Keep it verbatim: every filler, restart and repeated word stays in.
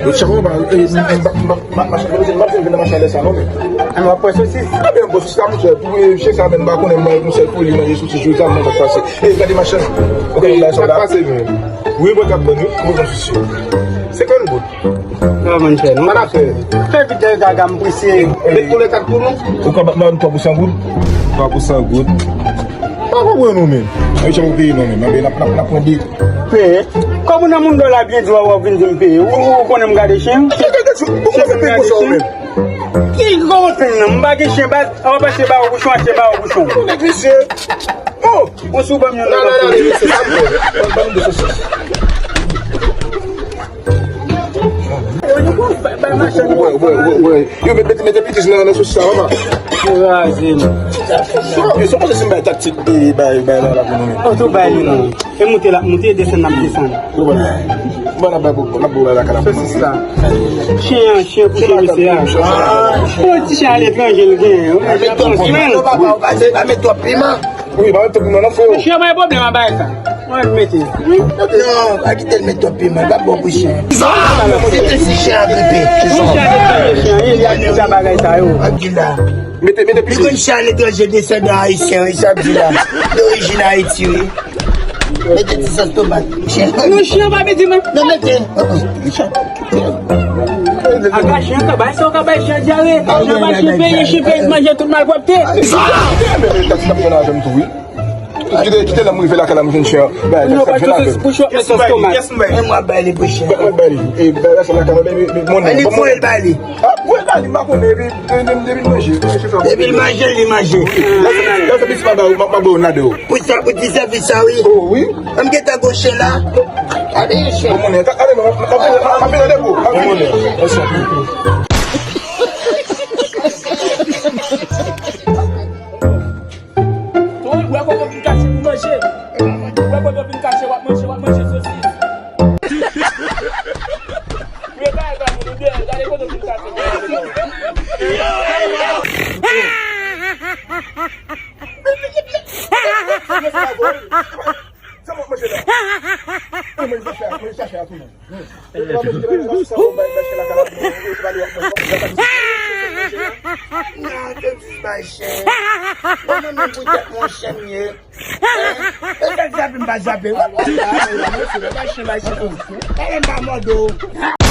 Yo, chèf, mwen pa, eh, m, m, m, m, m, machann, m, m, m, m, machann lè sa, non, men. A, m ap pran sosis. Trè byen, bon, sosis la, monchè, pou, eh, chen sa, menm, m pa konnen, mwen, yon sèl pou li, manje sosis, jou sa, mwen pa pase. Eh, gade, machann. Ok, la, sa, la. Pase, men. Wi, mwen, k ap ban nou. Mwen, sosis. Senkant goud. Non, monchè, non. Sa n ap fè? Fè vit, gaga, m prese. Met pou le kat pou nou. Ou ka ban m twa pou san goud? Twa pou san goud. Pa konprann ou menm. Mwen, jan ou peye non, menm. N ap, n ap, n ap pran de. Peye? Kòm ou nan moun dòla byen di w, w ap vin di m peye. Ou, ou konnen m gade chen? Ou konnen m gade chen? Ki kòman chen nan? M pa gen chen, baz. An pase ba ou bouchon, achte ba ou bouchon. Ou neglisye. Oh! Ou sou ban m yon nan, nan, nan, nan, se sa m fè. Ban, ban m de sosis. Yo, yo, yo, yo, yo, yo, mete, mete, mete pitis nan, nan sosis la, papa. Kraze m. Yo, se pa si m bay taktik, e, bay, bay la, la, pou nou. Oh, tou bay li, non. E moute la, moute, desann, n ap desann. Yo, bon. Bon, n ap bay, bon, n ap bay la, la. Sosis la. Chen an, chen pou chen, mesye a. Oh, ti chen aletranje, l gen. Wi, pa met twòp piman, non, frè. Mesye, pa gen pwoblèm a bagay sa. Mwen mete. Non, pa kite l met twòp piman, l pa bon pou chen. Se te si chen a gripe. Yon chen a gripe, chen, li a di sa bagay sa yo. Ak di la. Mete, mete piti. Li konn chen aletranje, desandan ayisyen, wi, sa di la. Dorijin Ayiti, wi. Mete ti sòs tomat. Chen. Non, chen pa mete, non. Non, mete. Aga chen ka bay sa, ou ka bay chen dyare. Chen bay chen peye, chen peye manje tout malpwòpte. Kite, kite lè m rive lakay la, m jwenn chen. Bay, non, pa jwenn sòs tomat. Mwen, mwen bay li pou chen. Mwen bay li. E bay sa lakay la, men, men, men, monnen. Li pou el bay li. Ah, mwen bay li, m pa konnen, epi, depi, depi l manje. Depi l manje, li manje. Lè se, lè se piti, m a ba ou, m a, m a ba ou nan de ou. Pou sa, pou ti sèvis sa, wi. Oh, wi. An m gentan goche la. Gade chen. Bon, moun, ale, mwen, mwen, mwen, mwen, mwen, mwen, mwen, mwen, mwen, mwen. Wi, wè kòman vin kache pou manje. Wè kòman vin kache, w ap manje, w ap manje sosis. Wi, gade, gade, gade, gade kòman vin kache pou manje. Sa mwen manje la. Mwen manje sa, mwen manje sa, sa tou. Non, te di bay chen. Mwen menm pou tèt mwen chen m ye. E sa k zape m pa zape. Bay chen, bay chen. Talè m pa mòde w.